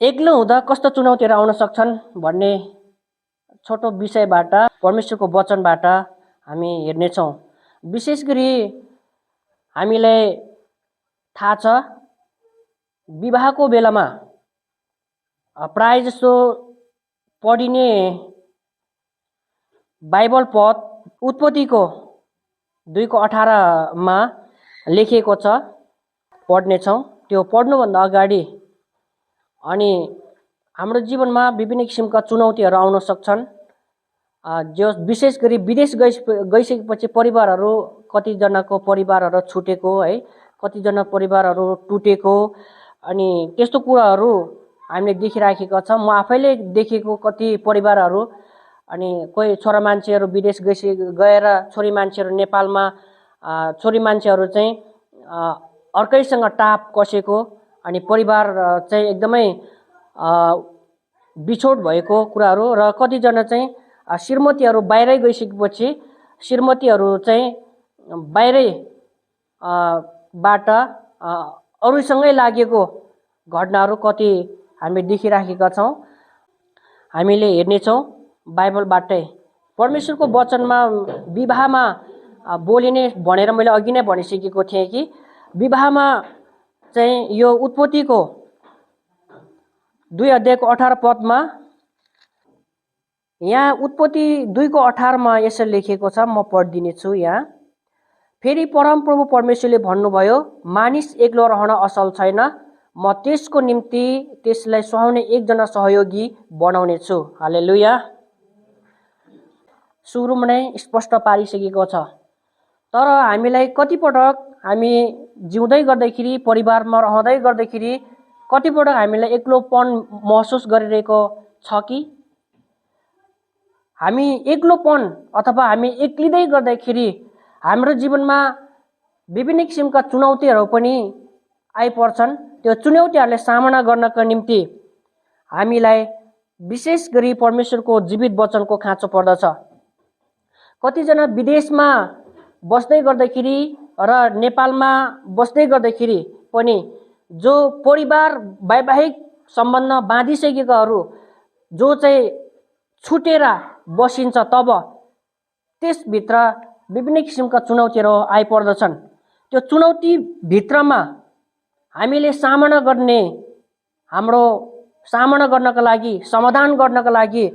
एक्लो हुँदा कस्तो चुनौतीहरू आउन सक्छन् भन्ने छोटो विषयबाट परमेश्वरको वचनबाट हामी हेर्नेछौँ। विशेष गरी हामीलाई थाहा छ विवाहको बेलामा प्राय जस्तो पढिने बाइबल पद उत्पत्तिको 2:18 लेखिएको छ, पढ्नेछौँ। त्यो पढ्नुभन्दा अगाडि अनि हाम्रो जीवनमा विभिन्न किसिमका चुनौतीहरू आउन सक्छन्। जो विशेष गरी विदेश गइसकेपछि परिवारहरू, कतिजनाको परिवारहरू छुटेको है, कतिजना परिवारहरू टुटेको, अनि त्यस्तो कुराहरू हामीले देखिराखेका छ। म आफैले देखेको कति परिवारहरू, अनि कोही छोरा मान्छेहरू विदेश गएर छोरी मान्छेहरू नेपालमा, छोरी मान्छेहरू चाहिँ अर्कैसँग टाप कसेको, अनि परिवार चाहिँ एकदमै बिछोड भएको कुराहरू, र कतिजना चाहिँ श्रीमतीहरू बाहिरै गइसकेपछि श्रीमतीहरू चाहिँ बाहिरै बाट अरूसँगै लागेको घटनाहरू कति हामी देखिराखेका छौँ। हामीले हेर्नेछौँ बाइबलबाटै परमेश्वरको वचनमा विवाहमा बोलिने भनेर मैले अघि नै भनिसकेको थिएँ कि विवाहमा चाहिँ यो उत्पत्तिको 2:18 यहाँ उत्पत्ति 2:18 यसरी लेखिएको छ, म पढिदिनेछु यहाँ। फेरि परमप्रभु परमेश्वरले भन्नुभयो, मानिस एक्लो रहन असल छैन, म त्यसको निम्ति त्यसलाई सुहाउने एकजना सहयोगी बनाउनेछु। हालेलुया। सुरुमा नै स्पष्ट पारिसकेको छ। तर हामीलाई कतिपटक हामी जिउँदै गर्दाखेरि, परिवारमा रहँदै गर्दाखेरि कतिपटक हामीलाई एक्लोपन महसुस गरिरहेको छ कि हामी एक्लोपन अथवा हामी एक्लिँदै गर्दाखेरि हाम्रो जीवनमा विभिन्न किसिमका चुनौतीहरू पनि आइपर्छन्। त्यो चुनौतीहरूलाई सामना गर्नका निम्ति हामीलाई विशेष गरी परमेश्वरको जीवित वचनको खाँचो पर्दछ। कतिजना विदेशमा बस्दै गर्दाखेरि र नेपालमा बस्दै गर्दाखेरि पनि जो परिवार वैवाहिक सम्बन्ध बाँधिसकेकाहरू जो चाहिँ छुटेर बसिन्छ, तब त्यसभित्र विभिन्न किसिमका चुनौतीहरू आइपर्दछन्। त्यो चुनौतीभित्रमा हामीले सामना गर्नका लागि, समाधान गर्नका लागि,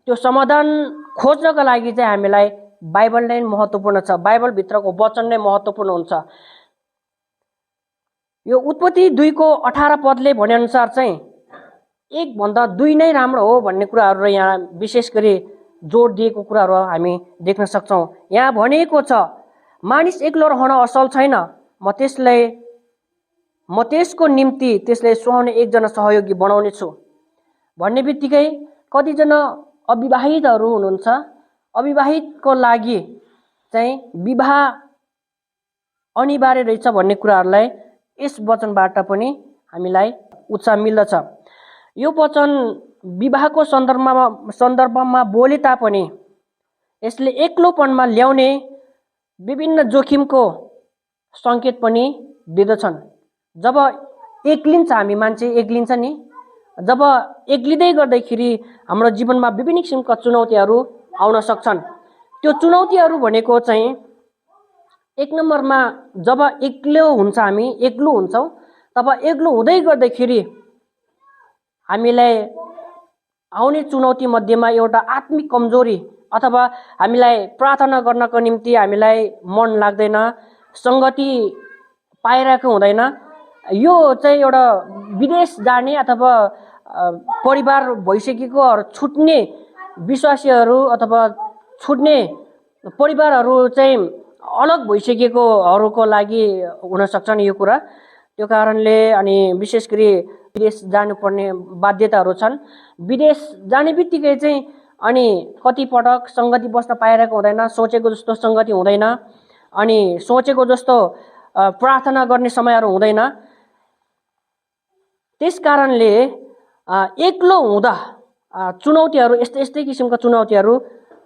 त्यो समाधान खोज्नका लागि चाहिँ हामीलाई बाइबल नै महत्त्वपूर्ण छ। बाइबलभित्रको वचन नै महत्त्वपूर्ण हुन्छ। यो उत्पत्ति 2:18 भनेअनुसार चाहिँ 1:2 नै राम्रो हो भन्ने कुराहरू यहाँ विशेष गरी जोड दिएको कुराहरू हामी देख्न सक्छौँ। यहाँ भनिएको छ, मानिस एक्लो रहन असल छैन, म त्यसको निम्ति त्यसलाई सुहाउने एकजना सहयोगी बनाउने छु भन्ने बित्तिकै कतिजना अविवाहितहरू हुनुहुन्छ, अविवाहितको लागि चाहिँ विवाह अनिवार्य रहेछ भन्ने कुराहरूलाई यस वचनबाट पनि हामीलाई उत्साह मिल्दछ। यो वचन विवाहको सन्दर्भमा बोले तापनि यसले एक्लोपनमा ल्याउने विभिन्न जोखिमको सङ्केत पनि दिँदछन्। जब एक्लिन्छ, हामी मान्छे एक्लिन्छ नि, जब एक्लिँदै गर्दाखेरि हाम्रो जीवनमा विभिन्न किसिमका चुनौतीहरू आउन सक्छन्। त्यो चुनौतीहरू भनेको चाहिँ एक नम्बरमा जब हामी एक्लो हुन्छौँ, तब एक्लो हुँदै गर्दाखेरि हामीलाई आउने चुनौती मध्येमा एउटा आत्मिक कमजोरी, अथवा हामीलाई प्रार्थना गर्नको निम्ति हामीलाई मन लाग्दैन, सङ्गति पाइरहेको हुँदैन। यो चाहिँ एउटा विदेश जाने अथवा परिवार भइसकेकोहरू छुट्ने विश्वासीहरू अथवा छुट्ने परिवारहरू चाहिँ अलग भइसकेकोहरूको लागि हुन सक्छन् यो कुरा। त्यो कारणले अनि विशेष गरी विदेश जानुपर्ने बाध्यताहरू छन्। विदेश जाने बित्तिकै चाहिँ अनि कतिपटक सङ्गति बस्न पाइरहेको हुँदैन, सोचेको जस्तो सङ्गति हुँदैन, अनि सोचेको जस्तो प्रार्थना गर्ने समयहरू हुँदैन। त्यस कारणले एक्लो हुँदा चुनौतीहरू यस्तै किसिमका चुनौतीहरू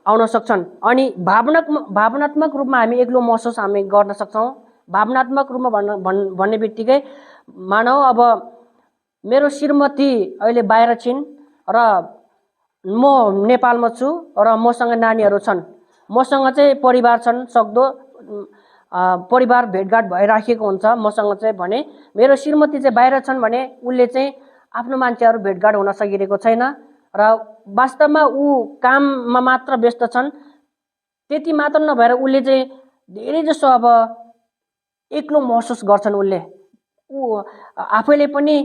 आउन सक्छन्। अनि भावनात्मक रूपमा हामी एक्लो महसुस हामी गर्न सक्छौँ। भावनात्मक रूपमा भन्ने बित्तिकै मानौ अब मेरो श्रीमती अहिले बाहिर छिन् र म नेपालमा छु र मसँग नानीहरू छन्। मसँग चाहिँ परिवार छन्, सक्दो परिवार भेटघाट भइराखेको हुन्छ मसँग चाहिँ। भने मेरो श्रीमती चाहिँ बाहिर छन् भने उसले चाहिँ आफ्नो मान्छेहरू भेटघाट हुन सकिरहेको छैन र वास्तवमा ऊ काममा मात्र व्यस्त छन्। त्यति मात्र नभएर उसले चाहिँ धेरै जसो अब एक्लो महसुस गर्छन्। ऊ आफैले पनि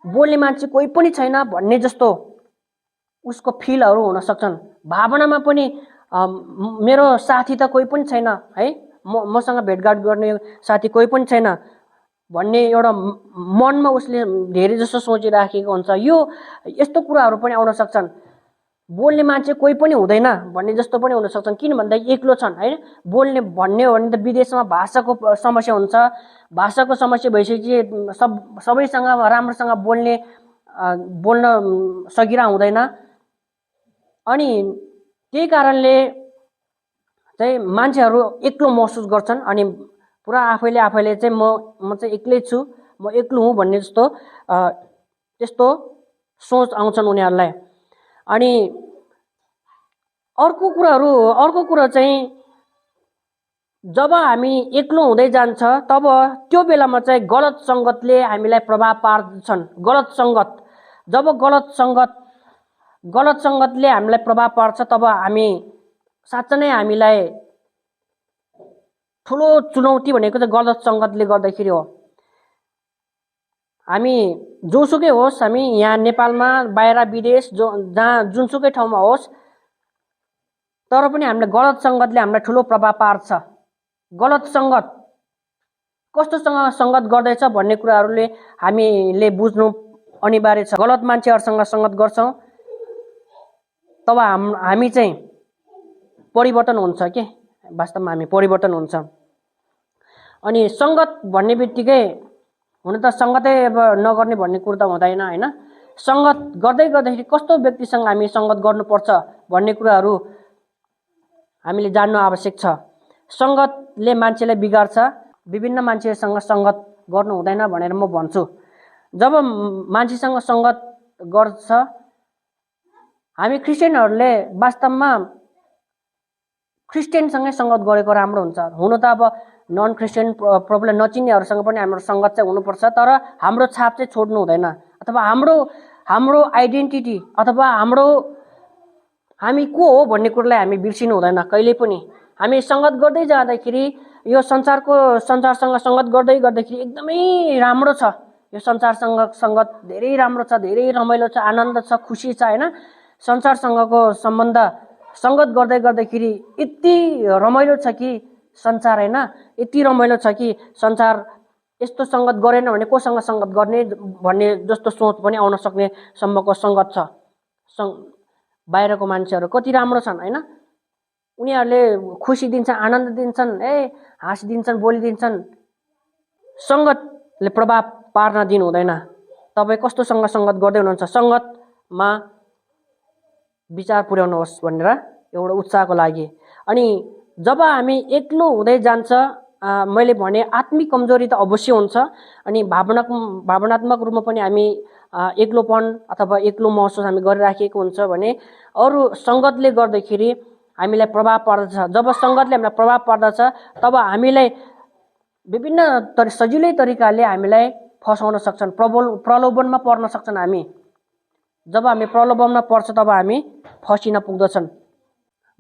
बोल्ने मान्छे कोही पनि छैन भन्ने जस्तो उसको फिलहरू हुन सक्छन्। भावनामा पनि मेरो साथी त कोही पनि छैन है, मसँग भेटघाट गर्ने साथी कोही पनि छैन भन्ने एउटा मनमा उसले धेरै जसो सोचिराखेको हुन्छ। यस्तो कुराहरू पनि आउन सक्छन्। बोल्ने मान्छे कोही पनि हुँदैन भन्ने जस्तो पनि हुन सक्छन्, किन भन्दा एक्लो छन् होइन। बोल्ने भन्ने हो भने त विदेशमा भाषाको समस्या हुन्छ। भाषाको समस्या भइसकेपछि सबैसँग राम्रोसँग बोल्न सकिरा हुँदैन। अनि त्यही कारणले चाहिँ मान्छेहरू एक्लो महसुस गर्छन् अनि पुरा आफैले चाहिँ म चाहिँ एक्लै छु, म एक्लो हुँ भन्ने जस्तो त्यस्तो सोच आउँछन् उनीहरूलाई। अनि अर्को कुरा चाहिँ जब हामी एक्लो हुँदै जान्छ तब त्यो बेलामा चाहिँ गलत सङ्गतले हामीलाई प्रभाव पार्छन्। जब गलत सङ्गतले हामीलाई प्रभाव पार्छ तब हामी साँच्चै नै हामीलाई ठुलो चुनौती भनेको चाहिँ गलत सङ्गतले गर्दाखेरि हो। हामी जोसुकै होस्, हामी यहाँ नेपालमा बाहिर विदेश जहाँ जुनसुकै ठाउँमा होस्, तर पनि हामीलाई गलत सङ्गतले हामीलाई ठुलो प्रभाव पार्छ। गलत सङ्गत कस्तोसँग सङ्गत गर्दैछ भन्ने कुराहरूले हामीले बुझ्नु अनिवार्य छ। गलत मान्छेहरूसँग सङ्गत गर्छौँ तब हामी चाहिँ परिवर्तन हुन्छ के, वास्तवमा हामी परिवर्तन हुन्छ। अनि सङ्गत भन्ने बित्तिकै हुन त सङ्गतै अब नगर्ने भन्ने कुरो त हुँदैन होइन। सङ्गत गर्दाखेरि कस्तो व्यक्तिसँग हामी सङ्गत गर्नुपर्छ भन्ने कुराहरू हामीले जान्नु आवश्यक छ। सङ्गतले मान्छेलाई बिगार्छ, विभिन्न मान्छेसँग सङ्गत गर्नु हुँदैन भनेर म भन्छु। जब मान्छेसँग सङ्गत गर्छ, हामी क्रिस्चियनहरूले वास्तवमा क्रिस्चियनसँगै सङ्गत गरेको राम्रो हुन्छ। हुन त अब नन क्रिस्चियन प्रभुलाई नचिन्नेहरूसँग पनि हाम्रो सङ्गत चाहिँ हुनुपर्छ, तर हाम्रो छाप चाहिँ छोड्नु हुँदैन। अथवा हाम्रो आइडेन्टिटी अथवा हामी को हो भन्ने कुरालाई हामी बिर्सिनु हुँदैन कहिले पनि। हामी सङ्गत गर्दै जाँदाखेरि यो संसारसँग सङ्गत गर्दाखेरि एकदमै राम्रो छ। यो संसारसँग सङ्गत धेरै राम्रो छ, धेरै रमाइलो छ, आनन्द छ, खुसी छ होइन। संसारसँगको सम्बन्ध सङ्गत गर्दाखेरि यति रमाइलो छ कि संसार होइन, यति रमाइलो छ कि संसार यस्तो सङ्गत गरेन भने कोसँग सङ्गत गर्ने भन्ने जस्तो सोच पनि आउन सक्ने सम्मको सङ्गत छ। बाहिरको मान्छेहरू कति राम्रो छन् होइन, उनीहरूले खुसी दिन्छन्, आनन्द दिन्छन्, हाँसिदिन्छन्, बोलिदिन्छन्। सङ्गतले प्रभाव पार्न दिनु हुँदैन। तपाईँ कस्तोसँग सङ्गत गर्दै हुनुहुन्छ, सङ्गतमा विचार पुर्याउनुहोस् भनेर एउटा उत्साहको लागि। अनि जब हामी एक्लो हुँदै जान्छ, मैले भने आत्मिक कमजोरी त अवश्य हुन्छ अनि भावनात्मक रूपमा पनि हामी एक्लोपन अथवा एक्लो महसुस हामी गरिराखेको हुन्छ भने अरू सङ्गतले गर्दाखेरि हामीलाई प्रभाव पर्दछ। जब सङ्गतले हामीलाई प्रभाव पर्दछ तब हामीलाई विभिन्न सजिलै तरिकाले हामीलाई फसाउन सक्छन्, प्रलोभनमा पर्न सक्छन्। हामी जब हामी प्रलोभनमा पर्छ तब हामी फसिन पुग्दछन्।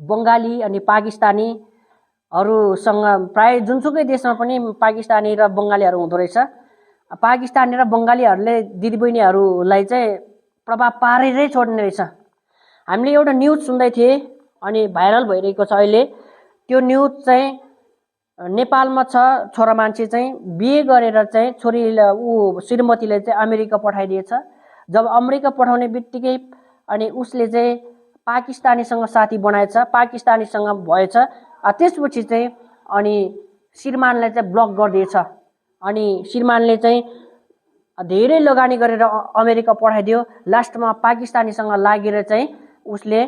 बङ्गाली अनि पाकिस्तानीहरूसँग प्राय जुनसुकै देशमा पनि पाकिस्तानी र बङ्गालीहरू हुँदो रहेछ। पाकिस्तानी र बङ्गालीहरूले दिदीबहिनीहरूलाई चाहिँ प्रभाव पारेरै छोड्ने रहेछ। हामीले एउटा न्युज सुन्दै थिएँ अनि भाइरल भइरहेको छ अहिले। त्यो न्युज चाहिँ नेपालमा छ, छोरा मान्छे चाहिँ बिहे गरेर चाहिँ श्रीमतीले चाहिँ अमेरिका पठाइदिएछ। जब अमेरिका पठाउने बित्तिकै अनि उसले चाहिँ पाकिस्तानीसँग साथी बनाएछ, पाकिस्तानीसँग भएछ। त्यसपछि चाहिँ अनि श्रीमानलाई चाहिँ ब्लक गरिदिएछ। अनि श्रीमानले चाहिँ धेरै लगानी गरेर अमेरिका पठाइदियो। लास्टमा पाकिस्तानीसँग लागेर चाहिँ उसले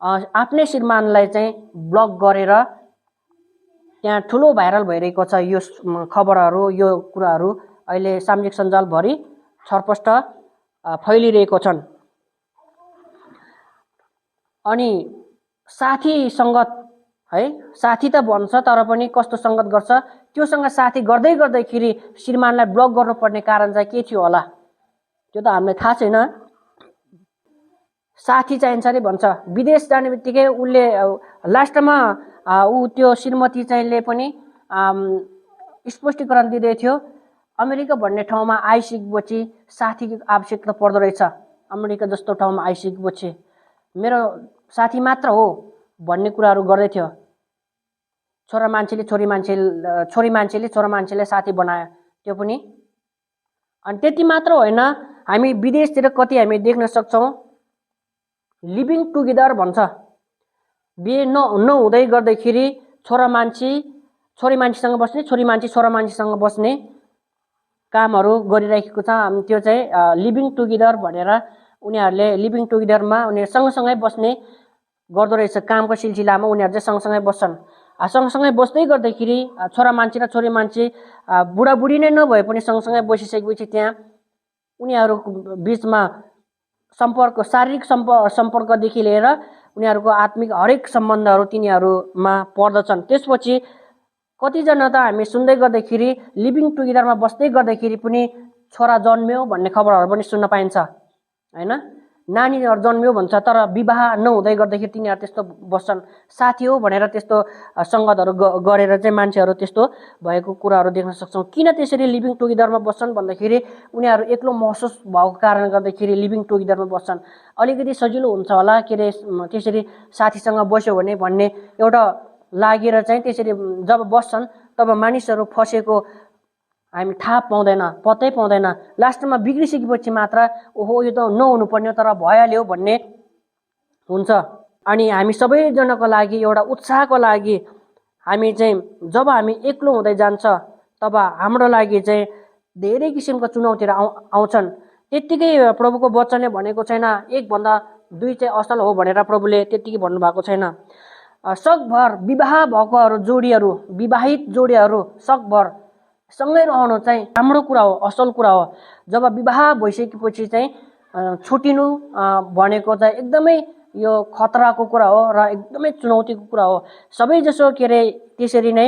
आफ्नै श्रीमानलाई चाहिँ ब्लक गरेर त्यहाँ ठुलो भाइरल भइरहेको छ। यो खबरहरू, यो कुराहरू अहिले सामाजिक सञ्जालभरि छरपष्ट फैलिरहेको छन्। अनि साथी सङ्गत है, साथी त भन्छ तर पनि कस्तो सङ्गत गर्छ, त्योसँग साथी गर्दै गर्दैखेरि श्रीमानलाई ब्लक गर्नुपर्ने कारण चाहिँ के थियो होला, त्यो त हामीलाई थाहा छैन। साथी चाहिन्छ अरे भन्छ। विदेश जाने बित्तिकै उसले लास्टमा त्यो श्रीमती चाहिँले पनि स्पष्टीकरण दिँदै थियो, अमेरिका भन्ने ठाउँमा आइसकेपछि साथीको आवश्यकता पर्दो रहेछ। अमेरिका जस्तो ठाउँमा आइसकेपछि मेरो साथी मात्र हो भन्ने कुराहरू गर्दै थियो। छोरी मान्छेले छोरा मान्छेले साथी बनायो त्यो पनि। अनि त्यति मात्र होइन, हामी विदेशतिर कति हामी देख्न सक्छौँ लिभिङ टुगेदर भन्छ। बिहे नहुँदै गर्दाखेरि छोरी मान्छेसँग बस्ने, छोरी मान्छे छोरा मान्छेसँग बस्ने कामहरू गरिरहेको छ। त्यो चाहिँ लिभिङ टुगेदर भनेर उनीहरूले लिभिङ टुगेदरमा उनीहरू सँगसँगै बस्ने गर्दो रहेछ। कामको सिलसिलामा उनीहरू चाहिँ सँगसँगै बस्छन्। सँगसँगै बस्दै गर्दाखेरि छोरा मान्छे र छोरी मान्छे बुढाबुढी नै नभए पनि सँगसँगै बसिसकेपछि त्यहाँ उनीहरू बिचमा सम्पर्क, शारीरिक सम्पर्कदेखि लिएर उनीहरूको आत्मिक हरेक सम्बन्धहरू तिनीहरूमा पर्दछन्। त्यसपछि कतिजना त हामी सुन्दै गर्दाखेरि लिभिङ टुगेदरमा बस्दै गर्दाखेरि पनि छोरा जन्मियो भन्ने खबरहरू पनि सुन्न पाइन्छ होइन। नानीहरू जन्मियो भन्छ तर विवाह नहुँदै गर्दाखेरि तिनीहरू त्यस्तो बस्छन्। साथी हो भनेर त्यस्तो सङ्गतहरू गरेर चाहिँ मान्छेहरू त्यस्तो भएको कुराहरू देख्न सक्छौँ। किन त्यसरी लिभिङ टुगेदरमा बस्छन् भन्दाखेरि उनीहरू एक्लो महसुस भएको कारणले गर्दाखेरि लिभिङ टुगेदरमा बस्छन्। अलिकति सजिलो हुन्छ होला के अरे त्यसरी साथीसँग बस्यो भने भन्ने एउटा लागेर चाहिँ त्यसरी जब बस्छन् तब मानिसहरू फसेको हामी थाहा पाउँदैन, पत्तै पाउँदैन। लास्टमा बिग्रिसकेपछि मात्र ओहो यो त नहुनुपर्ने तर भइहाल्यो भन्ने हुन्छ। अनि हामी सबैजनाको लागि एउटा उत्साहको लागि हामी चाहिँ जब हामी एक्लो हुँदै जान्छ तब हाम्रो लागि चाहिँ धेरै किसिमको चुनौतीहरू आउँछन्। त्यत्तिकै प्रभुको वचनले भनेको छैन एकभन्दा दुई चाहिँ असल हो भनेर प्रभुले त्यत्तिकै भन्नुभएको छैन। सकभर विवाह भएकोहरू जोडीहरू, विवाहित जोडीहरू सकभर सँगै रहनु चाहिँ राम्रो कुरा हो, असल कुरा हो। जब विवाह भइसकेपछि चाहिँ छुटिनु भनेको चाहिँ एकदमै यो खतराको कुरा हो र एकदमै चुनौतीको कुरा हो। सबैजसो के अरे त्यसरी नै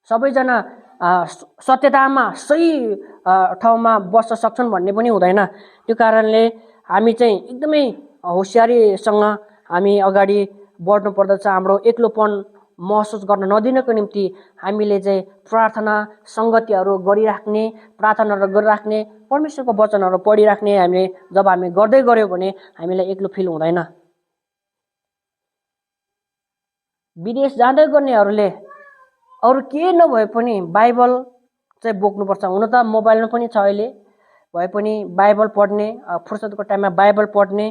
सबैजना सत्यतामा सही ठाउँमा बस्न सक्छन् भन्ने पनि हुँदैन। त्यो कारणले हामी चाहिँ एकदमै होसियारीसँग हामी अगाडि बढ्नु पर्दछ। हाम्रो एक्लोपन महसुस गर्न नदिनको निम्ति हामीले चाहिँ प्रार्थना सङ्गतिहरू गरिराख्ने, प्रार्थनाहरू गरिराख्ने, परमेश्वरको वचनहरू पढिराख्ने हामीले जब हामी गर्दै गऱ्यौँ भने हामीलाई एक्लो फिल हुँदैन। विदेश जाँदै गर्नेहरूले अरू के नभए पनि बाइबल चाहिँ बोक्नुपर्छ। हुन त मोबाइलमा पनि छ अहिले, भए पनि बाइबल पढ्ने, फुर्सदको टाइममा बाइबल पढ्ने।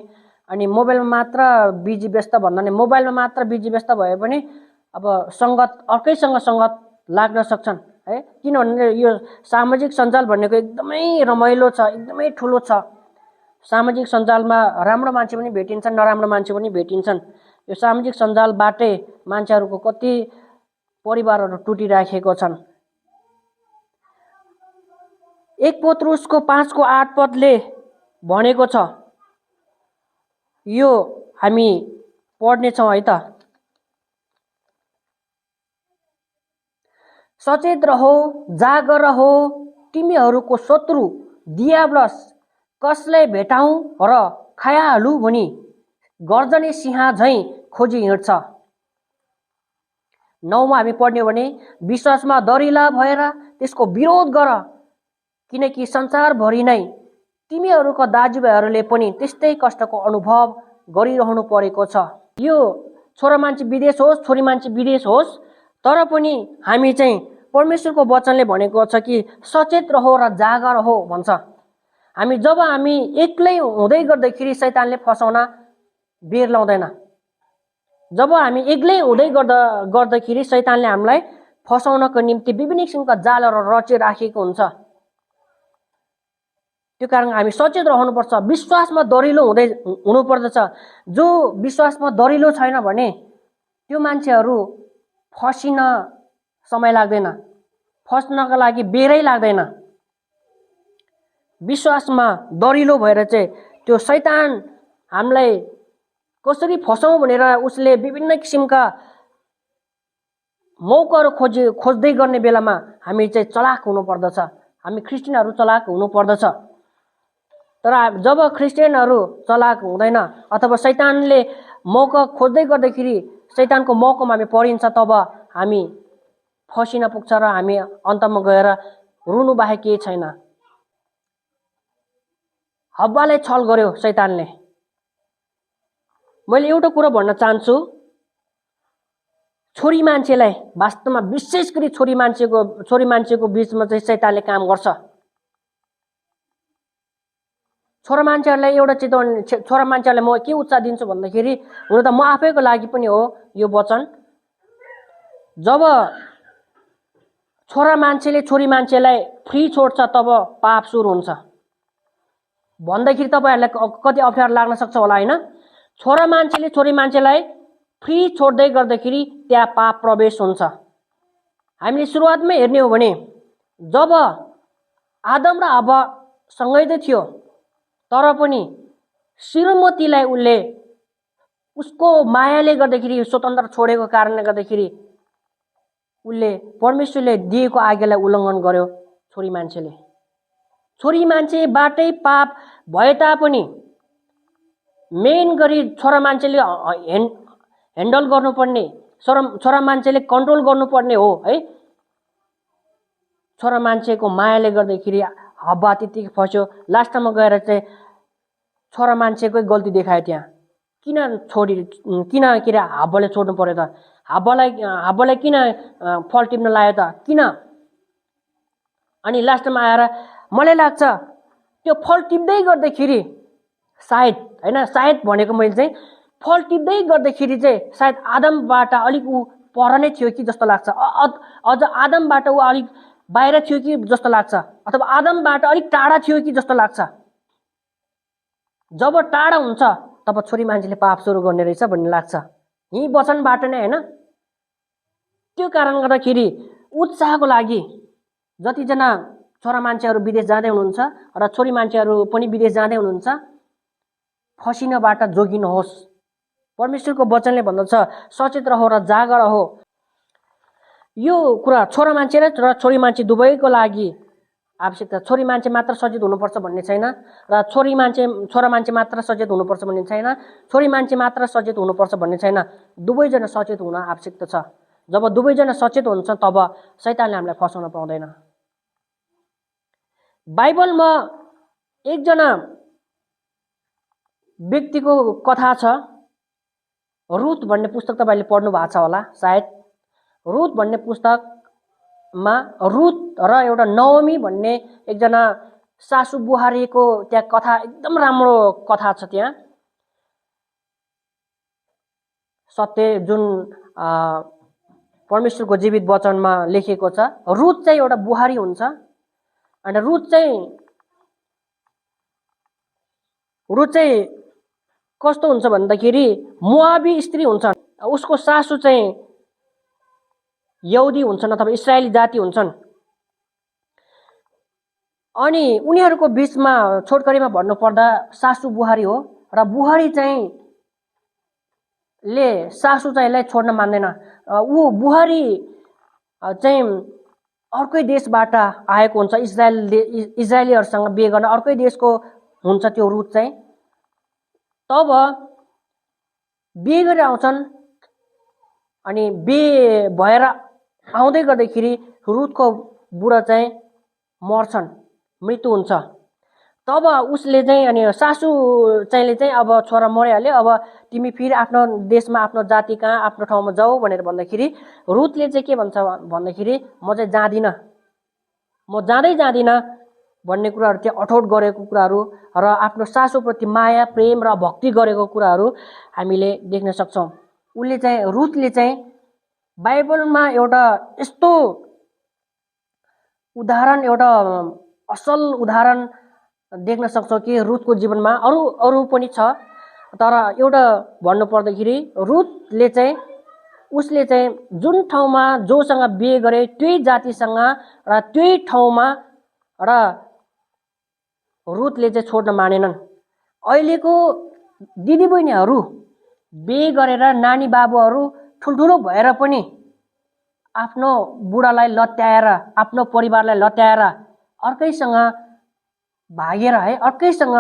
अनि मोबाइलमा मात्र बिजी व्यस्त भन्दा नि मोबाइलमा मात्र बिजी व्यस्त भए पनि अब सङ्गत अर्कैसँग सङ्गत लाग्न सक्छन् है। किनभने यो सामाजिक सञ्जाल भनेको एकदमै रमाइलो छ, एकदमै ठुलो छ। सामाजिक सञ्जालमा राम्रो मान्छे पनि भेटिन्छन्, नराम्रो मान्छे पनि भेटिन्छन्। यो सामाजिक सञ्जालबाटै मान्छेहरूको कति परिवारहरू टुटिराखेको छन्। 1 पत्रुसको 5:8 भनेको छ, यो हामी पढ्नेछौँ है त। सचेत रहो, जागर रहो, तिमीहरूको शत्रु दियाब्लस कसलाई भेटाउँ र खाइहालु भनी गर्जने सिंह झैँ खोजी हिँड्छ। 9मा हामी पढ्ने भने विश्वासमा दरिला भएर त्यसको विरोध गर, किनकि संसारभरि नै तिमीहरूको दाजुभाइहरूले पनि त्यस्तै कष्टको अनुभव गरिरहनु परेको छ। यो छोरा मान्छे विदेश होस्, छोरी मान्छे विदेश होस्, तर पनि हामी चाहिँ परमेश्वरको वचनले भनेको छ कि सचेत रहो र जागर रहो भन्छ। जब हामी एक्लै हुँदै गर्दाखेरि शैतानले फसाउन बेर लाउँदैन। जब हामी एक्लै हुँदै गर्दाखेरि शैतानले हामीलाई फसाउनको निम्ति विभिन्न किसिमका जालहरू रचिराखेको हुन्छ। त्यो कारण हामी सचेत रहनुपर्छ, विश्वासमा दरिलो हुनुपर्दछ। जो विश्वासमा दरिलो छैन भने त्यो मान्छेहरू फसिन समय लाग्दैन, फस्नको लागि बेरै लाग्दैन। विश्वासमा दरिलो भएर चाहिँ त्यो शैतान हामीलाई कसरी फसाउँ भनेर उसले विभिन्न किसिमका मौकाहरू खोज्दै गर्ने बेलामा हामी चाहिँ चलाक हुनुपर्दछ। हामी क्रिस्चियनहरू चलाक हुनुपर्दछ। तर जब क्रिस्चियनहरू चलाक हुँदैन अथवा शैतानले मौका खोज्दै गर्दाखेरि शैतानको मौकामा हामी परिन्छ, तब हामी फसिन पुग्छ र हामी अन्तमा गएर रुनु बाहेक केही छैन। हव्वालाई छल गर्यो शैतानले। मैले एउटा कुरा भन्न चाहन्छु, छोरी मान्छेलाई वास्तवमा विशेष गरी छोरी मान्छेको बीचमा चाहिँ शैतानले काम गर्छ। छोरा मान्छेहरूलाई एउटा चेतवनी, छोरा मान्छेहरूलाई म के उत्साह दिन्छु भन्दाखेरि, हुन त म आफैको लागि पनि हो यो वचन, जब छोरा मान्छेले छोरी मान्छेलाई फ्री छोड्छ तब पाप सुरु हुन्छ भन्दाखेरि तपाईहरुलाई कति अप्ठ्यारो लाग्न सक्छ होला हैन। छोरा मान्छेले छोरी मान्छेलाई फ्री छोड्दै गर्दाखेरि त्यहाँ पाप प्रवेश हुन्छ। हामीले सुरुवातमै हेर्ने हो भने जब आदम र हव्वा सँगै त थियो, तर पनि श्रीमतीलाई उसले उसको मायाले गर्दाखेरि स्वतन्त्र छोडेको कारणले गर्दाखेरि उसले परमेश्वरले दिएको आज्ञालाई उल्लङ्घन गर्यो। छोरी मान्छेबाटै पाप भए तापनि मेन गरी छोरा मान्छेले ह्यान्डल गर्नुपर्ने, छोरा मान्छेले कन्ट्रोल गर्नुपर्ने हो है। छोरा मान्छेको मायाले गर्दाखेरि हव्वा त्यतिकै फस्यो। लास्टमा गएर चाहिँ छोरा मान्छेकै गल्ती देखायो। त्यहाँ किन हव्वाले छोड्नु पर्यो त? हव्वालाई किन फल टिप्न लायो त? किन? अनि लास्टमा आएर मलाई लाग्छ त्यो फल टिप्दै गर्दाखेरि सायद हैन, सायद भनेको मैले चाहिँ फल टिप्दै गर्दाखेरि चाहिँ सायद आदमबाट अलिक उ पर नै थियो कि जस्तो लाग्छ। अझ आदमबाट उ अलिक बाहिर थियो कि जस्तो लाग्छ, अथवा आदमबाट अलिक टाढा थियो कि जस्तो लाग्छ। जब टाढा हुन्छ तब छोरी मान्छेले पाप सुरु गर्ने रहेछ भन्ने लाग्छ, यही वचनबाट नै हैन। त्यो कारण गर्दाखेरि उत्साहको लागि जतिजना छोरा मान्छेहरू विदेश जाँदै हुनुहुन्छ र छोरी मान्छेहरू पनि विदेश जाँदै हुनुहुन्छ, फसिनबाट जोगिनुहोस्। परमेश्वरको वचनले भन्दछ सचेत रहो र जागर रहो। यो कुरा छोरा मान्छे र छोरी मान्छे दुवैको लागि आवश्यकता। छोरी मान्छे मात्र सचेत हुनुपर्छ भन्ने छैन र छोरा मान्छे मात्र सचेत हुनुपर्छ भन्ने छैन, छोरी मान्छे मात्र सचेत हुनुपर्छ भन्ने छैन। दुवैजना सचेत हुन आवश्यकता छ। जब दुवैजना सचेत हुन्छ तब शैतानले हामीलाई फसाउन पाउँदैन। बाइबलमा एकजना व्यक्तिको कथा छ। रुथ भन्ने पुस्तक तपाईले पढ्नु भएको छ होला सायद। रुथ भन्ने पुस्तकमा रुथ र एउटा नओमी भन्ने एकजना सासु बुहारीको त्यहाँ कथा, एकदम राम्रो कथा छ। त्यहाँ सत्य जुन परमेश्वरको जीवित वचनमा लेखिएको छ। रुथ चाहिँ एउटा बुहारी हुन्छ अनि रुथ चाहिँ कस्तो हुन्छ भन्दाखेरि मोआबी स्त्री हुन्छ। उसको सासु चाहिँ यहुदी हुन्छन् अथवा इस्राएली जाति हुन्छन्। अनि उनीहरूको बीचमा छोटकरीमा भन्नुपर्दा सासु बुहारी हो र बुहारी चाहिँ सासु चाहिँलाई छोड्न मान्दैन। ऊ बुहारी चाहिँ अर्कै देशबाट आएको हुन्छ, इजरायलीहरूसँग बिहे गर्न अर्कै देशको हुन्छ त्यो रुथ चाहिँ। तब बिहे गरेर आउँछन् अनि बिहे भएर आउँदै गर्दाखेरि रुथको बुढा चाहिँ मर्छन्, मृत्यु हुन्छ। तब उसले चाहिँ अनि सासु चाहिँले चाहिँ अब छोरा मरिहाल्यो, अब तिमी फेरि आफ्नो देशमा आफ्नो जाति कहाँ आफ्नो ठाउँमा जाऊ भनेर भन्दाखेरि रुथले चाहिँ के भन्छ भन्दाखेरि म चाहिँ जाँदिनँ, म जाँदिनँ भन्ने कुराहरू त्यहाँ अठोट गरेको कुराहरू र आफ्नो सासुप्रति माया प्रेम र भक्ति गरेको कुराहरू हामीले देख्न सक्छौँ। रुथले चाहिँ बाइबलमा एउटा यस्तो उदाहरण, एउटा असल उदाहरण देख्न सक्छौँ कि रुथको जीवनमा अरू पनि छ। तर एउटा भन्नु पर्दाखेरि रुथले चाहिँ उसले चाहिँ जुन ठाउँमा जोसँग बिहे गरे त्यही जातिसँग र त्यही ठाउँमा र रुथले चाहिँ छोड्न मानेनन्। अहिलेको दिदीबहिनीहरू बिहे गरेर नानी बाबुहरू ठुल्ठुलो भएर पनि आफ्नो बुढालाई लत्याएर, आफ्नो परिवारलाई लत्याएर अर्कैसँग भागेर है अर्कैसँग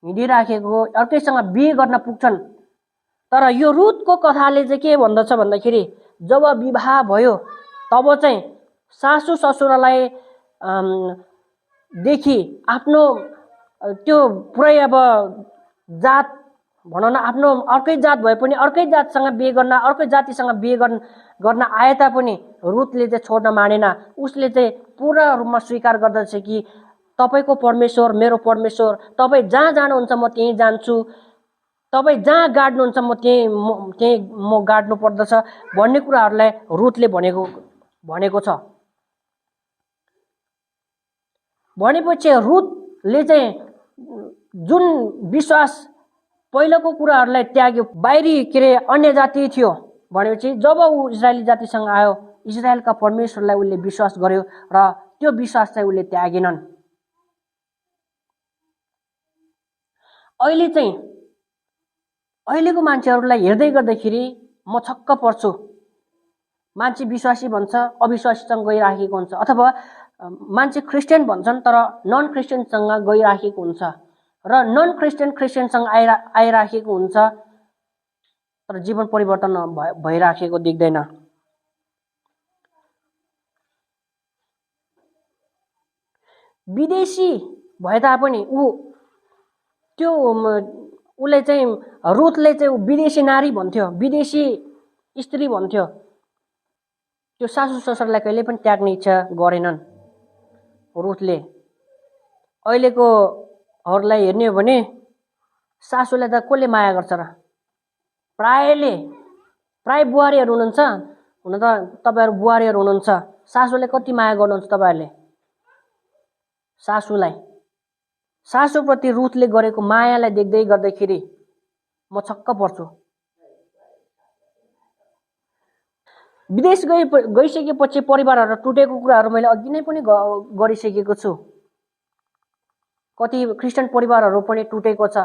हिँडिराखेको, अर्कैसँग बिहे गर्न पुग्छन्। तर यो रुथको कथाले चाहिँ के भन्दछ भन्दाखेरि जब विवाह भयो तब चाहिँ सासू ससुरालाई देखि आफ्नो त्यो पुरै अब जात भनौँ न, आफ्नो अर्कै जात भए पनि अर्कै जातसँग बिहे गर्न, अर्कै जातिसँग बिहे गर्न आए तापनि रुथले चाहिँ छोड्न मानेन। उसले चाहिँ पूर्ण रूपमा स्वीकार गर्दछ कि तपाईँको परमेश्वर मेरो परमेश्वर, तपाईँ जहाँ जानुहुन्छ म त्यहीँ जान्छु, तपाईँ जहाँ गाड्नुहुन्छ म त्यहीँ म गाड्नु पर्दछ भन्ने कुराहरूलाई रुथले भनेको छ। भनेपछि रुथले चाहिँ जुन विश्वास पहिलाको कुराहरूलाई त्याग्यो, बाहिरी के अरे अन्य जाति थियो भनेपछि जब ऊ इजरायली जातिसँग आयो इजरायलका परमेश्वरलाई उसले विश्वास गर्यो र त्यो विश्वास चाहिँ उसले त्यागेनन्। अहिले चाहिँ अहिलेको मान्छेहरूलाई हेर्दै गर्दाखेरि म छक्क पर्छु। मान्छे विश्वासी भन्छ अविश्वासीसँग गइराखेको हुन्छ, अथवा मान्छे क्रिस्चियन भन्छन् तर नन क्रिस्चियनसँग गइराखेको हुन्छ र नन क्रिस्चियनसँग आइराखेको हुन्छ तर जीवन परिवर्तन भइराखेको देख्दैन। विदेशी भए तापनि उसले चाहिँ रुथले चाहिँ विदेशी नारी भन्थ्यो, विदेशी स्त्री भन्थ्यो। त्यो सासू ससुरालाई कहिले पनि त्याग्ने इच्छा गरेनन् रुथले। अहिलेकोहरूलाई हेर्ने हो भने सासूलाई त कसले माया गर्छ र? प्राय बुहारीहरू हुनुहुन्छ, हुन त तपाईँहरू बुहारीहरू हुनुहुन्छ, सासूले कति माया गर्नुहुन्छ तपाईँहरूले? सासूप्रति रुथले गरेको मायालाई देख्दै गर्दाखेरि म छक्क पर्छु। विदेश गइसकेपछि परिवारहरू टुटेको कुराहरू मैले अघि नै पनि गरिसकेको छु। कति क्रिस्चियन परिवारहरू पनि टुटेको छ,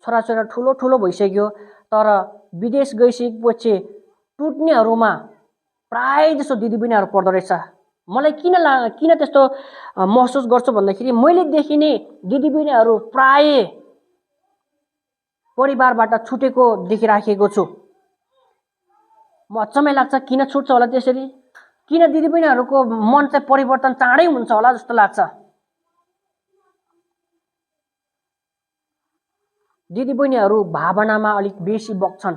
छोराछोरा ठुलो भइसक्यो तर विदेश गइसकेपछि टुट्नेहरूमा प्राय जसो दिदीबहिनीहरू पर्दो रहेछ। मलाई किन त्यस्तो महसुस गर्छु भन्दाखेरि मैले देखिने दिदीबहिनीहरू प्राय परिवारबाट छुटेको देखिराखेको छु। म अचम्मै लाग्छ किन छुट्छ होला त्यसरी, किन दिदीबहिनीहरूको मन चाहिँ परिवर्तन चाँडै हुन्छ होला जस्तो लाग्छ। दिदीबहिनीहरू भावनामा अलिक बेसी बग्छन्,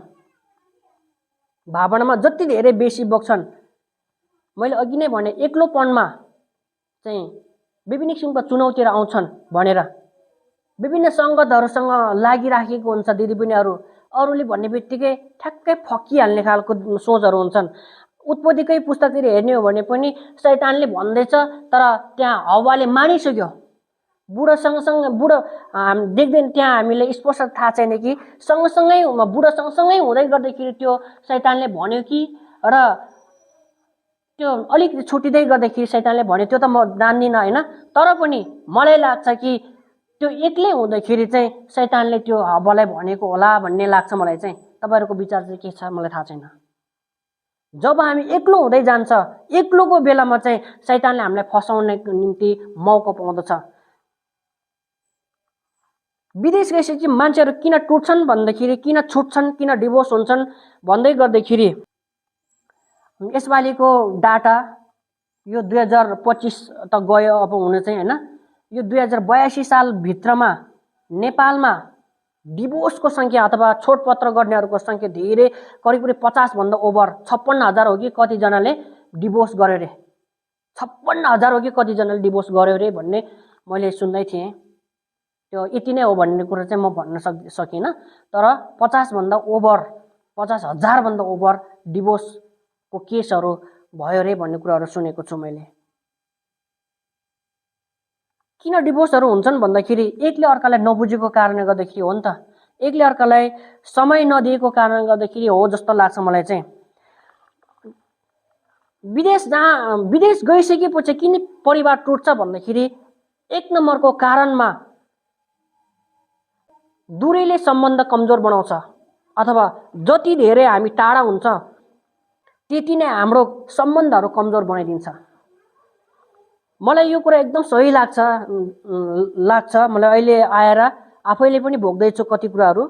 भावनामा जति धेरै बेसी बग्छन्, मैले अघि नै भने एक्लोपनमा चाहिँ विभिन्न किसिमका चुनौतीहरू आउँछन् भनेर विभिन्न सङ्गतहरूसँग लागिराखेको हुन्छ दिदीबहिनीहरू। अरूले भन्ने बित्तिकै ठ्याक्कै फकिहाल्ने खालको सोचहरू हुन्छन्। उत्पत्तिकै पुस्तकतिर हेर्ने हो भने पनि शैतानले भन्दैछ तर त्यहाँ हव्वाले मानिसक्यो। बुढो देख्दैन, त्यहाँ हामीले स्पष्ट थाहा छैन कि बुढो सँगसँगै हुँदै गर्दाखेरि त्यो शैतानले भन्यो कि, र त्यो अलिक छुटिँदै गर्दाखेरि शैतानले भन्यो त्यो त म जान्दिनँ होइन, तर पनि मलाई लाग्छ कि त्यो एक्लै हुँदाखेरि चाहिँ शैतानले त्यो हव्वालाई भनेको होला भन्ने लाग्छ मलाई चाहिँ। तपाईँहरूको विचार चाहिँ के छ मलाई थाहा छैन। जब हामी एक्लो हुँदै जान्छ, एक्लोको बेलामा चाहिँ शैतानले हामीलाई फसाउनको निम्ति मौका पाउँदछ। विदेश गएपछि मान्छेहरू किन टुट्छन् भन्दाखेरि, किन छुट्छन्, किन डिभोर्स हुन्छन् भन्दै गर्दाखेरि यसपालिको डाटा यो 2025 त गयो अब हुन चाहिँ होइन, यो 2082 सालभित्रमा नेपालमा डिभोर्सको सङ्ख्या अथवा छोडपत्र गर्नेहरूको सङ्ख्या धेरै करिब 50भन्दा ओभर 56,000 हो कि कतिजनाले डिभोर्स गर्यो अरे, 56,000 हो कि कतिजनाले डिभोर्स गर्यो अरे भन्ने मैले सुन्दै थिएँ। त्यो यति नै हो भन्ने कुरा चाहिँ म भन्न सकिनँ, तर 50,000भन्दा ओभर डिभोर्सको केसहरू भयो अरे भन्ने कुराहरू सुनेको छु मैले। किन डिभोर्सहरू हुन्छन् भन्दाखेरि एकले अर्कालाई नबुझेको कारणले गर्दाखेरि हो नि त, एकले अर्कालाई समय नदिएको कारणले गर्दाखेरि हो जस्तो लाग्छ मलाई चाहिँ। विदेश गइसकेपछि किन परिवार टुट्छ भन्दाखेरि एक नम्बरको कारणमा दूरीले सम्बन्ध कमजोर बनाउँछ अथवा जति धेरै हामी टाढा हुन्छ त्यति नै हाम्रो सम्बन्धहरू कमजोर बनाइदिन्छ। मलाई यो कुरा एकदम सही लाग्छ। मलाई अहिले आएर आफैले पनि भोग्दैछु कति कुराहरू।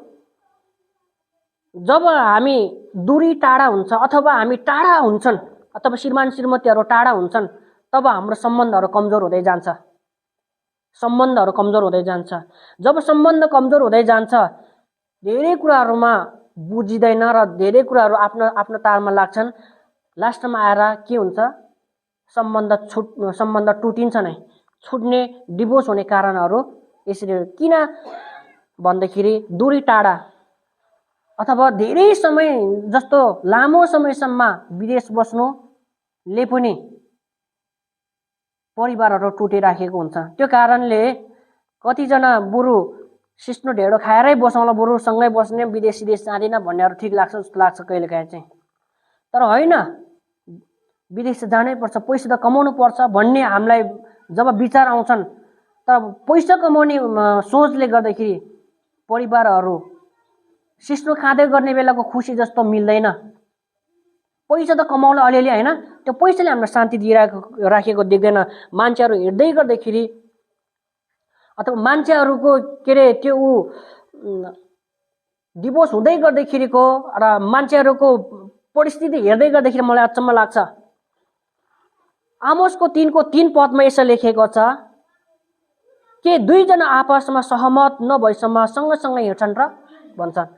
जब हामी दूरी टाढा हुन्छ अथवा हामी टाढा हुन्छन् अथवा श्रीमान श्रीमतीहरू टाढा हुन्छन् तब हाम्रो सम्बन्धहरू कमजोर हुँदै जान्छ। जब सम्बन्ध कमजोर हुँदै जान्छ धेरै कुराहरूमा बुझिँदैन र धेरै कुराहरू आफ्नो आफ्नो तारमा लाग्छन्। लास्टमा आएर के हुन्छ, सम्बन्ध टुटिन्छ नै, छुट्ने, डिभोर्स हुने कारणहरू यसरी किन भन्दाखेरि दूरी टाढा अथवा धेरै समय जस्तो लामो समयसम्म विदेश बस्नुले पनि परिवारहरू टुटिराखेको हुन्छ। त्यो कारणले कतिजना बुढो सिस्नो ढेँडो खाएरै बसौँला, बुढो सँगै बस्ने, विदेश जाँदिन भन्नेहरू ठिक लाग्छ जस्तो लाग्छ कहिलेकाहीँ चाहिँ। तर होइन, विदेश जानै पर्छ, पैसा त कमाउनु पर्छ भन्ने हामीलाई जब विचार आउँछन् तर पैसा कमाउने सोचले गर्दाखेरि परिवारहरू सिस्नो खाँदै गर्ने बेलाको खुसी जस्तो मिल्दैन। पैसा त कमाउला अलिअलि होइन, त्यो पैसाले हामीलाई शान्ति दिइराखेको देख्दैन। मान्छेहरू हिँड्दै गर्दाखेरि अथवा मान्छेहरूको के अरे त्यो डिभोर्स हुँदै गर्दाखेरिको र मान्छेहरूको परिस्थिति हेर्दै गर्दाखेरि मलाई अचम्म लाग्छ। आमोसको 3:3 पदमा यसो लेखेको छ के दुईजना आपसमा सहमत नभएसम्म सँगसँगै हिँड्छन् र भन्छन्।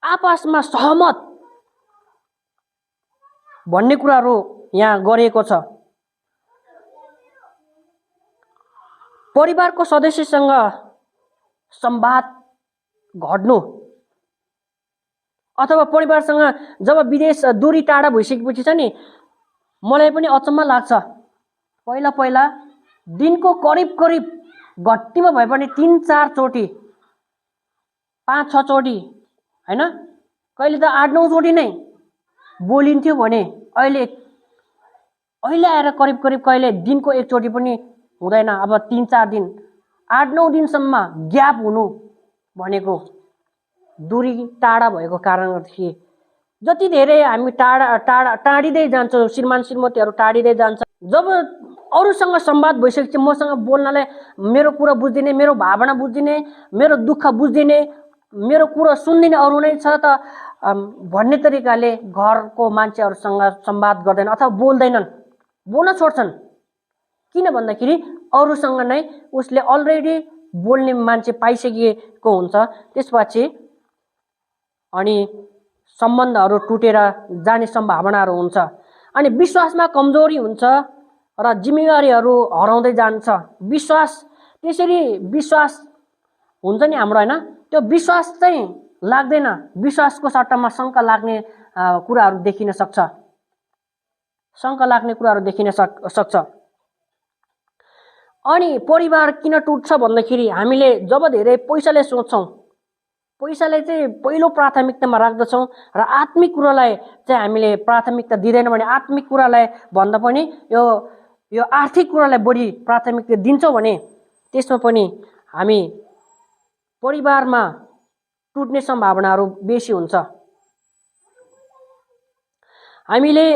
आपसमा सहमत भन्ने कुराहरू यहाँ गरिएको छ। परिवारको सदस्यसँग संवाद घट्नु अथवा परिवारसँग जब विदेश दूरी टाढा भइसकेपछि छ नि, मलाई पनि अचम्म लाग्छ। पहिला दिनको करिब घट्टीमा भए पनि 3-4 चोटि, 5-6 चोटि होइन, कहिले त 8-9 चोटि नै बोलिन्थ्यो भने अहिले आएर करिब कहिले दिनको 1 चोटि पनि हुँदैन। अब 3-4 दिन, 8-9 दिनसम्म ग्याप हुनु भनेको दूरी टाढा भएको कारणदेखि जति धेरै हामी टाढिँदै जान्छौँ, श्रीमान श्रीमतीहरू टाढिँदै जान्छ। जब अरूसँग संवाद भइसकेपछि मसँग बोल्नलाई मेरो कुरा बुझिदिने, मेरो भावना बुझिदिने, मेरो दुःख बुझिदिने, मेरो कुरा सुनिदिने अरू नै छ त भन्ने तरिकाले घरको मान्छेहरूसँग संवाद गर्दैन अथवा बोल्दैनन्, बोल्न छोड्छन्। किन भन्दाखेरि अरूसँग नै उसले अलरेडी बोल्ने मान्छे पाइसकेको हुन्छ। त्यसपछि अनि सम्बन्धहरू टुटेर जाने सम्भावनाहरू हुन्छ। अनि विश्वासमा कमजोरी हुन्छ र जिम्मेवारीहरू हराउँदै जान्छ। त्यसरी विश्वास हुन्छ नि हाम्रो होइन, त्यो विश्वास चाहिँ लाग्दैन। विश्वासको सट्टामा शङ्का लाग्ने कुराहरू देखिन सक्छ। अनि परिवार किन टुट्छ भन्दाखेरि हामीले जब धेरै पैसाले सोच्छौँ, पैसाले चाहिँ पहिलो प्राथमिकतामा राख्दछौँ र आत्मिक कुरालाई चाहिँ हामीले प्राथमिकता दिँदैनौँ भने, आत्मिक कुरालाई भन्दा पनि यो आर्थिक कुरालाई बढी प्राथमिकता दिन्छौँ भने त्यसमा पनि हामी परिवारमा टुट्ने सम्भावनाहरू बेसी हुन्छ। हामीले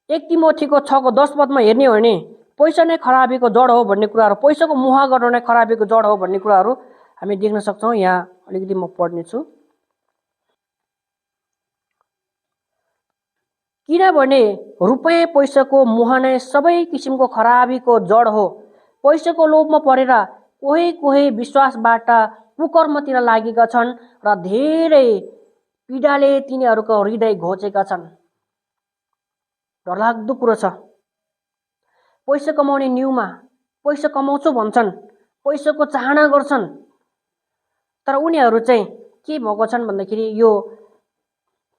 1 तिमोथीको 6:10 पदमा हेर्ने हो भने पैसा नै खराबीको जड हो भन्ने कुराहरू, पैसाको मोह गर्नु नै खराबीको जड हो भन्ने कुराहरू हामी देख्न सक्छौँ। यहाँ अलिकति म पढ्नेछु। किनभने रुपैयाँ पैसाको मोह नै सबै किसिमको खराबीको जड हो। पैसाको लोभमा परेर कोही विश्वासबाट कुकर्मतिर लागेका छन् र धेरै पीडाले तिनीहरूको हृदय घोचेका छन्। डरलाग्दो कुरो छ। पैसा कमाउने न्युमा पैसा कमाउँछु भन्छन्, पैसाको चाहना गर्छन्, तर उनीहरू चाहिँ के भएको छन् भन्दाखेरि यो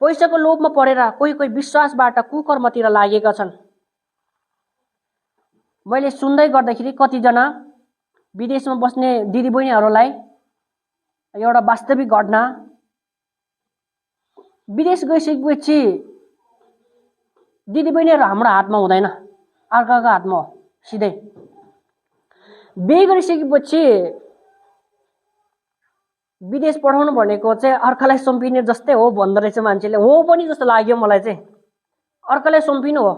पैसाको लोभमा परेर कोही विश्वासबाट कुकर्मतिर लागेका छन्। मैले सुन्दै गर्दाखेरि कतिजना विदेशमा बस्ने दिदीबहिनीहरूलाई एउटा वास्तविक घटना, विदेश गइसकेपछि दिदीबहिनीहरू हाम्रो हातमा हुँदैन, अर्काको हातमा हो। सिधै बिहे गरिसकेपछि विदेश पठाउनु भनेको चाहिँ अर्कालाई सुम्पिने जस्तै हो भन्दो रहेछ मान्छेले। हो पनि जस्तो लाग्यो मलाई चाहिँ। अर्कालाई सुम्पिनु हो।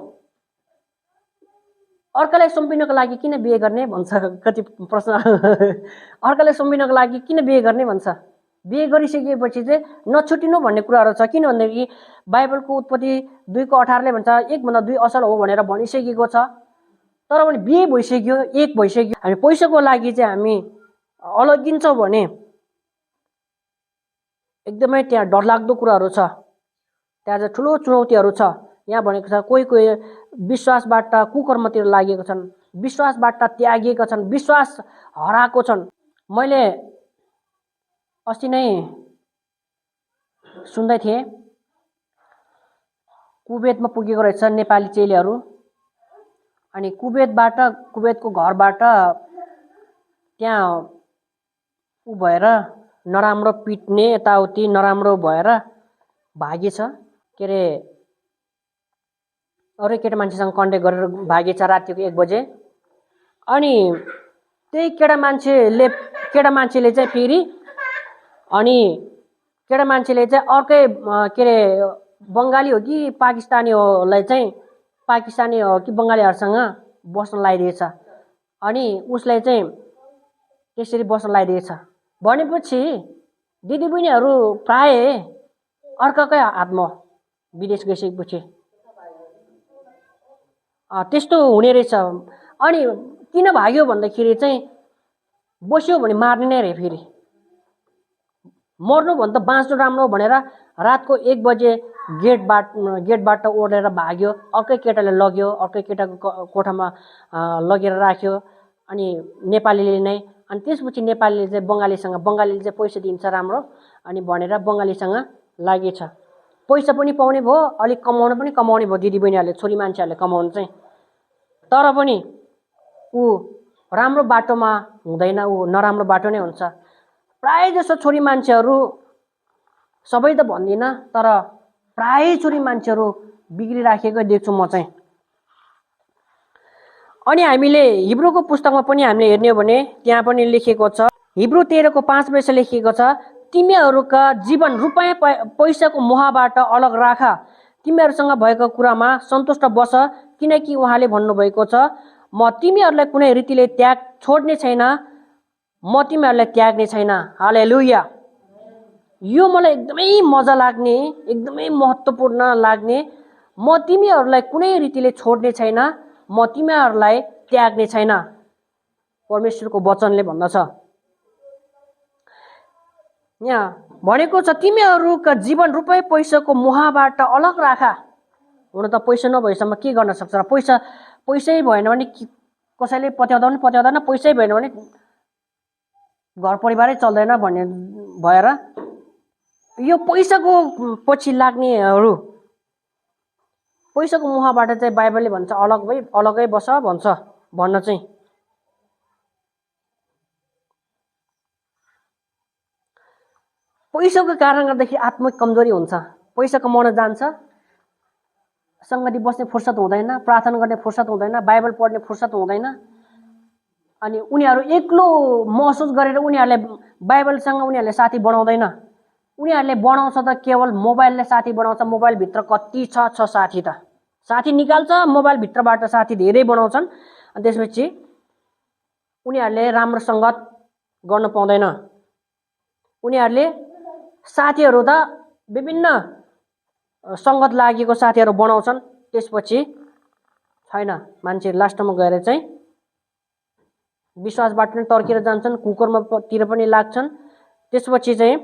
अर्कालाई सुम्पिनको लागि किन बिहे गर्ने भन्छ कति प्रश्न। अर्कालाई सुम्पिनको लागि किन बिहे गर्ने भन्छ। बिहे गरिसकेपछि चाहिँ नछुटिनु भन्ने कुराहरू छ। किनभनेदेखि बाइबलको उत्पत्ति 2:18 भन्छ 1:2 असल हो भनेर भनिसकेको छ। तर पनि बिहे भइसक्यो, एक भइसक्यो, हामी पैसाको लागि चाहिँ हामी अलगिन्छौँ भने एकदमै त्यहाँ डरलाग्दो कुराहरू छ। त्यहाँ चाहिँ ठुलो चुनौतीहरू छ। यहाँ भनेको छ कोही कोही विश्वासबाट कुकर्मतिर लागेको छन्, विश्वासबाट त्यागिएका छन्, विश्वास हराएको छन्। मैले अस्ति नै सुन्दै थिएँ कुवेतमा पुगेको रहेछ नेपाली चेलीहरू। अनि कुवेतको घरबाट त्यहाँ ऊ भएर नराम्रो पिट्ने यताउति नराम्रो भएर भागेछ। के अरे अरू केटा मान्छेसँग कन्ट्याक्ट गरेर भागेछ रातिको 1 बजे। अनि त्यही केटा मान्छेले चाहिँ फेरि अनि केटा मान्छेले चाहिँ अर्कै के अरे बङ्गाली हो कि पाकिस्तानीहरूलाई चाहिँ पाकिस्तानी हो कि बङ्गालीहरूसँग बस्न लगाइदिएछ। अनि उसलाई चाहिँ त्यसरी बस्न लगाइदिएछ भनेपछि दिदीबहिनीहरू प्राय अर्काकै हातमा विदेश गइसकेपछि त्यस्तो हुने रहेछ। अनि किन भाग्यो भन्दाखेरि चाहिँ बस्यो भने मार्ने नै रे। फेरि मर्नुभन्दा बाँच्नु राम्रो भनेर रातको 1 बजे गेटबाट ओढेर भाग्यो। अर्कै केटाले लग्यो, अर्कै केटाको कोठामा लगेर राख्यो। अनि नेपालीले नै। अनि त्यसपछि नेपालीले चाहिँ बङ्गालीले चाहिँ पैसा दिन्छ राम्रो अनि भनेर बङ्गालीसँग लागेछ। पैसा पनि पाउने भयो, अलिक कमाउने भयो दिदीबहिनीहरूले, छोरी मान्छेहरूले कमाउनु चाहिँ। तर पनि ऊ राम्रो बाटोमा हुँदैन, ऊ नराम्रो बाटो नै हुन्छ। प्राय जसो छोरी मान्छेहरू, सबै त भन्दिनँ तर प्राय छोरी मान्छेहरू बिग्रिराखेकै देख्छु म चाहिँ। अनि हामीले हिब्रूको पुस्तकमा पनि हामीले हेर्ने हो भने त्यहाँ पनि लेखेको छ, हिब्रू 13:5 लेखिएको छ, तिमीहरूका जीवन रुपैयाँ पैसाको मोहबाट अलग राख, तिमीहरूसँग भएको कुरामा सन्तुष्ट बस, किनकि उहाँले भन्नुभएको छ म तिमीहरूलाई कुनै रीतिले छोड्ने छैन, म तिमीहरूलाई त्याग्ने छैन। हालेलुया। यो मलाई एकदमै मजा लाग्ने, एकदमै महत्त्वपूर्ण लाग्ने, म तिमीहरूलाई कुनै रीतिले छोड्ने छैन, म तिमीहरूलाई त्याग्ने छैन, परमेश्वरको वचनले भन्दछ। यहाँ भनेको छ तिमीहरूका जीवन रुपैयाँ पैसाको मोहबाट अलग राख। हुन त पैसा नभएसम्म के गर्न सक्छ र? पैसै भएन भने कसैले पत्याउँदैन, पैसै भएन भने घर परिवारै चल्दैन भन्ने भएर यो पैसाको पछि लाग्नेहरू, पैसाको मोहबाट चाहिँ बाइबलले भन्छ अलगै बस भन्न चाहिँ। पैसाको कारण गर्दाखेरि आत्मिक कमजोरी हुन्छ। पैसा कमाउन जान्छ, सङ्गति बस्ने फुर्सद हुँदैन, प्रार्थना गर्ने फुर्सद हुँदैन, बाइबल पढ्ने फुर्सद हुँदैन। अनि उनीहरू एक्लो महसुस गरेर उनीहरूले बाइबलसँग उनीहरूले साथी बनाउँदैन। उनीहरूले बनाउँछ त केवल मोबाइलले साथी बनाउँछ। मोबाइलभित्र कति छ साथी त, साथी निकाल्छ मोबाइलभित्रबाट, साथी धेरै बनाउँछन्। अनि त्यसपछि उनीहरूले राम्रो सङ्गत गर्न पाउँदैन। उनीहरूले साथीहरू त विभिन्न सङ्गत लागेको साथीहरू बनाउँछन्, त्यसपछि छैन, मान्छे लास्टमा गएर चाहिँ विश्वासबाट पनि तर्केर जान्छन्, कुकर्मतिर पनि लाग्छन्। त्यसपछि चाहिँ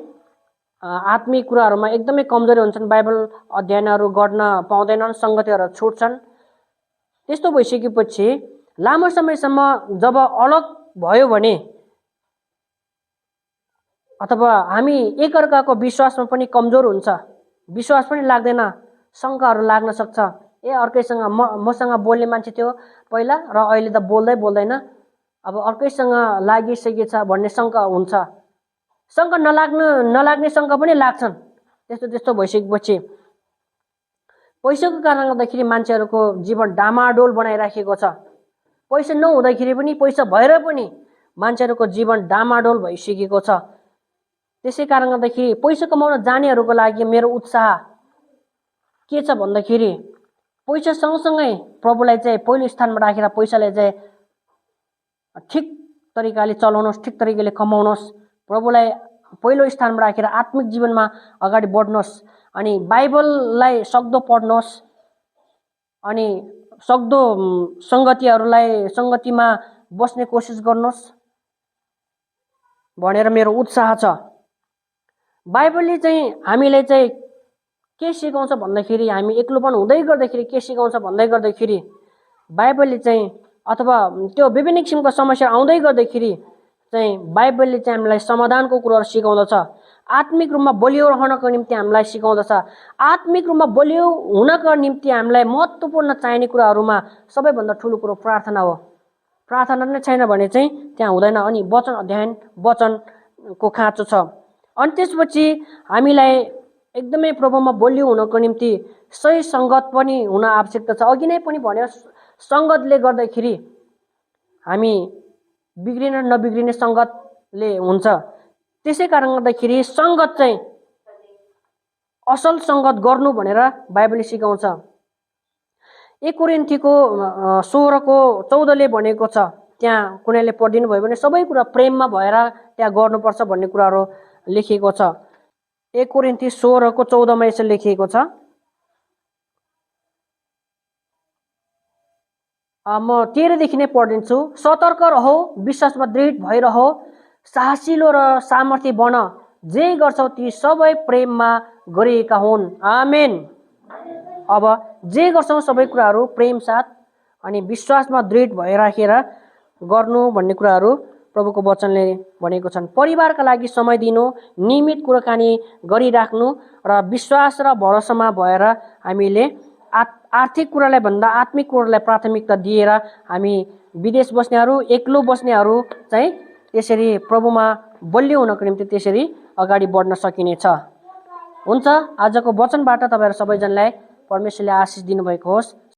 आत्मिक कुराहरूमा एकदमै कमजोरी हुन्छन्, बाइबल अध्ययनहरू गर्न पाउँदैनन्, सङ्गतिहरू छुट्छन्। त्यस्तो भइसकेपछि लामो समयसम्म जब अलग भयो भने अथवा हामी एकअर्काको विश्वासमा पनि कमजोर हुन्छ, विश्वास पनि लाग्दैन, शङ्काहरू लाग्न सक्छ। अर्कैसँग मसँग बोल्ने मान्छे थियो पहिला र अहिले त बोल्दैन, अब अर्कैसँग लागिसकेछ भन्ने शङ्का हुन्छ। शङ्का नलाग्ने शङ्का पनि लाग्छन्। त्यस्तो भइसकेपछि पैसाको कारणले गर्दाखेरि मान्छेहरूको जीवन डामाडोल बनाइराखेको छ। पैसा नहुँदाखेरि पनि, पैसा भएर पनि मान्छेहरूको जीवन डामाडोल भइसकेको छ। त्यसै कारण गर्दाखेरि पैसा कमाउन जानेहरूको लागि मेरो उत्साह के छ भन्दाखेरि पैसा सँगसँगै प्रभुलाई चाहिँ पहिलो स्थानमा राखेर पैसालाई चाहिँ ठिक तरिकाले चलाउनुहोस्, ठिक तरिकाले कमाउनुहोस्, प्रभुलाई पहिलो स्थानमा राखेर आत्मिक जीवनमा अगाडि बढ्नुहोस्, अनि बाइबललाई सक्दो पढ्नुहोस्, अनि सक्दो सङ्गतिमा बस्ने कोसिस गर्नुहोस् भनेर मेरो उत्साह छ। बाइबलले चाहिँ हामीलाई चाहिँ के सिकाउँछ भन्दाखेरि, हामी एक्लोपन हुँदै गर्दाखेरि के सिकाउँछ भन्दै गर्दाखेरि, बाइबलले चाहिँ अथवा त्यो विभिन्न किसिमको समस्या आउँदै गर्दाखेरि चाहिँ बाइबलले चाहिँ हामीलाई समाधानको कुराहरू सिकाउँदछ। आत्मिक रूपमा बलियो रहनको निम्ति हामीलाई सिकाउँदछ। आत्मिक रूपमा बलियो हुनको निम्ति हामीलाई महत्त्वपूर्ण चाहिने कुराहरूमा सबैभन्दा ठुलो कुरो प्रार्थना हो। प्रार्थना नै छैन भने चाहिँ त्यहाँ हुँदैन। अनि वचन अध्ययन, वचनको खाँचो छ। अनि त्यसपछि हामीलाई एकदमै प्रभुमा बलियो हुनको निम्ति सही सङ्गत पनि हुन आवश्यकता छ। अघि नै पनि भन्यो, सङ्गतले गर्दाखेरि हामी बिग्रिने नबिग्रिने सङ्गतले हुन्छ। त्यसै कारण गर्दाखेरि सङ्गत चाहिँ असल सङ्गत गर्नु भनेर बाइबलले सिकाउँछ। 1 कोरिन्थीको 16:14 भनेको छ, त्यहाँ कुनैले पढिदिनु भयो भने सबै कुरा प्रेममा भएर त्यहाँ गर्नुपर्छ भन्ने कुराहरू लेखिएको छ। 1 कोरिन्थी 16:14 यसो लेखिएको छ, म 13 नै पढिदिन्छु। सतर्क रहो, विश्वासमा दृढ भइरहो, साहसिलो र सामर्थ्य बन, जे गर्छौ ती सबै प्रेममा गरिएका हुन्। आमेन। अब जे गर्छौ सबै कुराहरू प्रेम साथ अनि विश्वासमा दृढ भइराखेर गर्नु भन्ने कुराहरू प्रभुको वचनले भनेको छन्। परिवारका लागि समय दिनु, नियमित कुराकानी गरिराख्नु र विश्वास र भरोसामा भएर हामीले आर्थिक कुरालाई भन्दा आत्मिक कुरालाई प्राथमिकता दिएर हामी विदेश बस्नेहरू, एक्लो बस्नेहरू चाहिँ त्यसरी प्रभुमा बलियो हुनको निम्ति त्यसरी अगाडि बढ्न सकिनेछ। हुन्छ, आजको वचनबाट तपाईँहरू सबैजनालाई परमेश्वरले आशिष दिनुभएको होस्।